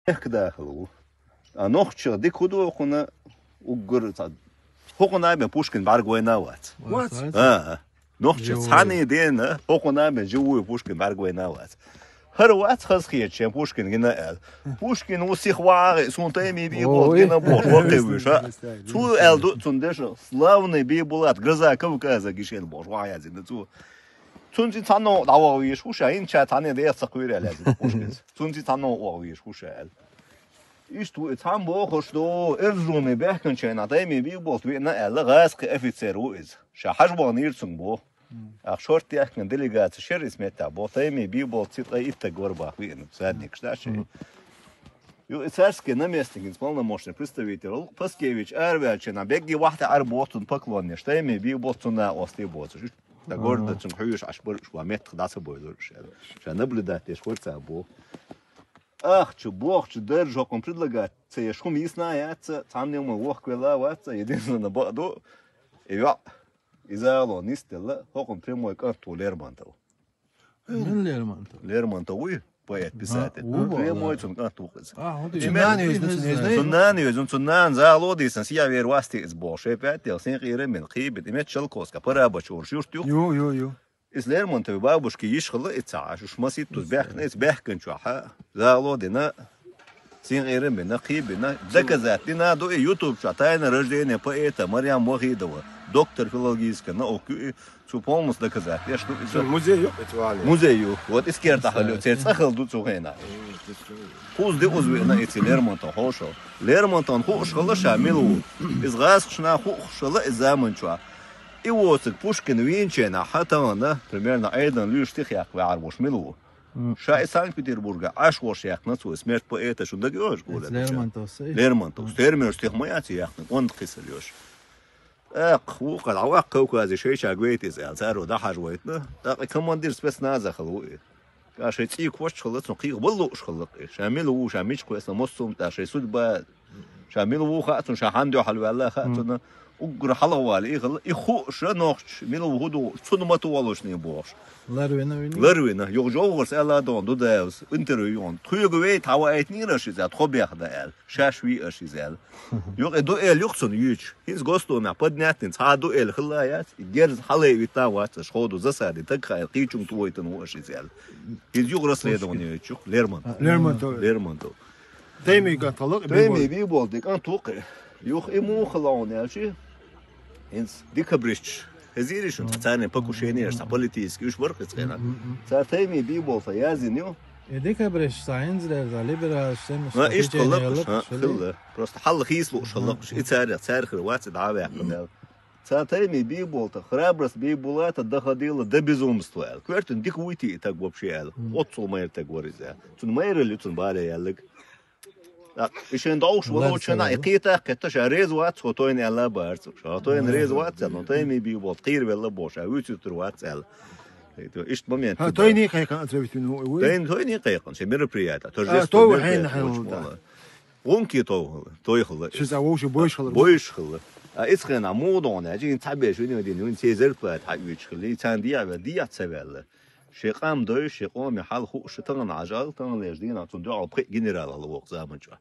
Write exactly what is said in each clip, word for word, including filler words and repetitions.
Эхк дахал ву. А нохча дика хӀу ду хьуна уггар ца-, хӀокхунна бен Пушкин бӀаргавайна вац. Вац. А, а. Нохча Йо. Цхьанне дена хӀокхунна бен живой Пушкин бӀаргавайна вац. ХӀара вац хаза хеташ шен Пушкин гина аьлла. Пушкин ву сиха вагӀа, сун тайми бий Ой. Боху гина боху, вокхе вуьша. Цу аьлла ду цун деша, славный Бийбулат, гроза Кавказа гишен боху, вагӀа язина цу. Цунци цхьанна дӀавогӀа вийш хӀуша, хӀинча цхьанне дех ца кхуьйра аьлла язина Пушкинца. Цунци цхьанна вогӀа вийш хӀуша аьлла. Иштта ву и цхьаьна бохуш ду, Эрзуме баьхкинчу хенахь тайми бий болт виъна аьлла, гӀазкхи офицер ву иза. Ша хьажа вахнийра цунга боху. Ах шорт яхкина делегаци шер иза меттахь боху, тайми бий болт ци ткъе итт стаг вара бах виъна, садникаш да ши. Ю и царский наместник, полномочный представитель, Паскевич араваьлча хенахь, бегги вахьта Ӏар боху цунна поклоннеш, тайми бий болт цунна осте боцуш. Ша горда цунга хьуьйуш Ӏаш бар уьш, ва меттах дӀа ца бойла уьш аьлла. Ша наблюдать деш вара ца боху. Ахча, бохча, даржа хӀокхун предлагать ца еш хӀума йисна а яц, цхьанна ма вохкавелла а вац, единственное бакъ ду, и йоӀ, и зало нисделла, хӀокхун прямой кӀант ву Лермонтов. Мин Лермонтов? Лермонтов вуй, поэт, писатель. Ву боху, прямой да. Цун кӀант ву иза. А, хӀун ду? Цун нана везна, цун нана. Цун нана везна, цун нана зало дийсан, сия вер васти иза боху. Шепят дел, син къийра мин, кхийбин, и мет Шелковска, Парабачурш юрт ю. Ю, ю, ю. Иза Лермонтовы бабушки йиш хилла и ца Ӏаш, уьш масийтта уьш баьхкина, иза баьхкинчохь, зало дина, синкъерам бина, кхий бина, доказать дина ду и YouTube чохь «Тайна рождения поэта» Марьям Вахидова, доктор филологических наук ю и, цу полностью доказать деш ду иза. Цуьнан музей ю, эцвали. Музей ю. Вот иза кертахь хила ю, церан цӀа хила ду цу хенахь. Кхуза ди уза виъна и ца Лермонтов хьошал. Лермонтовна хууш хилла ша мила ву. Иза гӀазкхашна хууш хилла и заман чохь. И воцург Пушкин вийначу хенахь, хьан тахана, примерно, Ӏедална луьйш стих яккха ваьхьар волуш мила ву? Ша и Санкт-Петербурга Ӏаш волуш яьккхина цо, и смерть поэта, шун дага йогӀуш гур Лермонтовс. Лермонтовс. Термер стих ма яц яьккхина, онда кхисар йош. ТӀаккха вукхара дӀаваккха Кавказе шайча гвейта иза аьлла, цара дӀахьажа вайтина. ТӀаккха и командир спецназа хила ву и. Ша шайн цӀийкхош хилла, цунна кхийха вала лууш хилла и. Ша мила ву, ша мича кхоьссина, массо а тӀа шайн судьба, ша мила ву хаьа цунна, ша хьан дуьхьал ваьлла хаьа цунна. Уггар хьалха вала и хилла, и хууш нохча, мила ву хӀу ду, цунна ма ту волушний бохуш. Ларвина вина? Ларвина. Юха жовхӀарс аьлла дохна, Дудаевс, интервью йохна. Тхоьга вей тхьа ваийтнийра аша иза, тхо бех дан аьлла. Шаьш вий аша иза аьлла. Юха и дуэль юха цунна юьйцуш. ХӀинца Госдуме поднятный цхьа дуэль хилла яц, и герз хьалайвитта вац аша, ходу засади таг хаийла, кхийчунга тӀе войтина ву аша иза аьлла. ХӀинца юха расследование йойтуш юха Лермонтов. Лермонтов. Лермонтов. Тайми кӀант хилла, Тайми бий болу дика кӀант ву кхи. Юха и муха хилла хьуна аьлчи, хӀинца декабристаш хезийра шуна, цхьа царна покушение, цхьа политический уьш бара кхин цхьаьна. Цара тайми бий болу сан яздина ю. И декабристаш цхьа хӀинца дерза либералаш, сан Ма иштта хилла, хилла. Просто хьалла хийца лууш хилла, и царех, цара хир вац, и дӀа а ваьккхина аьлла. Цара тайми бий болу, храбрость бий була, та дахадила до безумства аьлла. Коьртан дика вуйти и таг вообще аьлла. Оццул майра таг вара иза. Цунна майралла ю цунна бале яьллиг. ТӀаккха и шайн дӀовш валочу хенахь, и кхета а кхетта, ша реза вац, хьо тойна аьлла бац. Ша тойна реза вац аьлла, но тайми бий болу, кхийра велла боху, ша вуьйцуьйтур вац аьлла. Иштта момент. Ха, тойни кхайкхина отравить вина ву? Тойни, тойни кхайкхина, шен мероприятие. Торжественное мероприятие. Хьайна хьайна. ГӀунки тойхала, тойхала. Ши за вовше бойш хала. Бойш хала. А ицхена муха догӀна, жин цхьа беш вина дина, вина цей зарплата хьаоьцуш хила, царна диа ве, диа ца ваьлла. Шен къам дойш, шен къоме хьал хууш, тахана Ӏажал, тахана леш дийнахь цунна дуьхьал пхи генерал хила вокху заман чохь.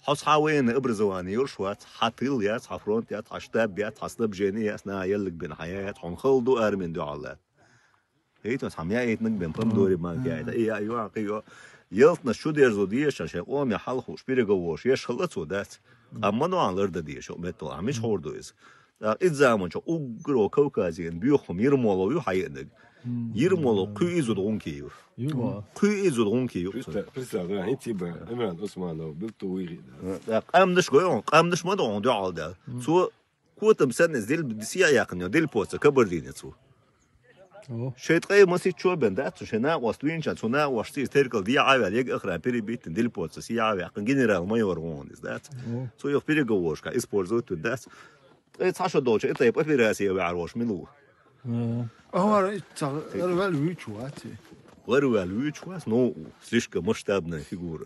Хьо цхьа военное образование йолуш вац, хьан тыл яц, хьан фронт яц, хьан штаб яц, хьан снабжение яц, наха еллиг бина хьан яц, хьуна хала ду армин дуьхьал лаьтта. ХӀетас хьан яйтнаг бен помидори манка яйта, и я, ю, кхи, ю. Ялтнаш чу дерзо дешан, шайн къоме хьал хууш, переговорш еш хала цо дац. Амма нуан ларда деша, меттал, а миш хьур ду иза. ТӀаккха иза заман чу уггаро Кавказе боьха хӀума Ермолов ю хьаеанаг. Ермолов кхуьй изуд гӀунки ю. Ю, ва. Кхуьй изуд гӀунки ю. Представь, да, хӀинца и ба, Имран Усманов, Билту Уйгъи, да. ТӀаккха къамнаш гой он, къамнаш ма догӀун дуьхьал дел. Цо котам санна иза дил, сия яьккхина, дил поца, кабардинец ву. Шайн ткъе масит чо бен дац, шайн накъост вийначан, цу накъост цийса теркал дехьа а ваьлла, ега охрана перебиттина, дил поца, сия а ваьккхина, генерал-майор вон иза дац. Цо юха переговоршка использовать вуьту дац. Ткъе цхьа шо долчу и тайпа операция ваьхьар волуш мила ву? Ахьара ца гӀарваьлла вуьйчу вац и? ГӀарваьлла вуьйчу вац, но у, слишком масштабная фигура.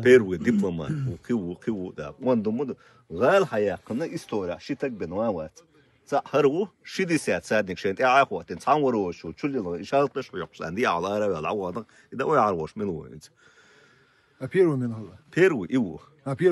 Первый дипломат ву, кхи ву, кхи ву, да. Вон ду ма ду. ГӀала хьаяьккхина история, ши таг бен ван вац. Цхьаъ хӀара ву, ши десят садник шайн тӀаьхьа а хӀоттина, цхьаьна варо чу, чу лилла, и шалташ хьоькхуш, сан диахьал ара ваьлла, Ӏа ванах, и дан ойхьар волуш мила ву хӀинца? А первый мин хала. Первый и у. А первый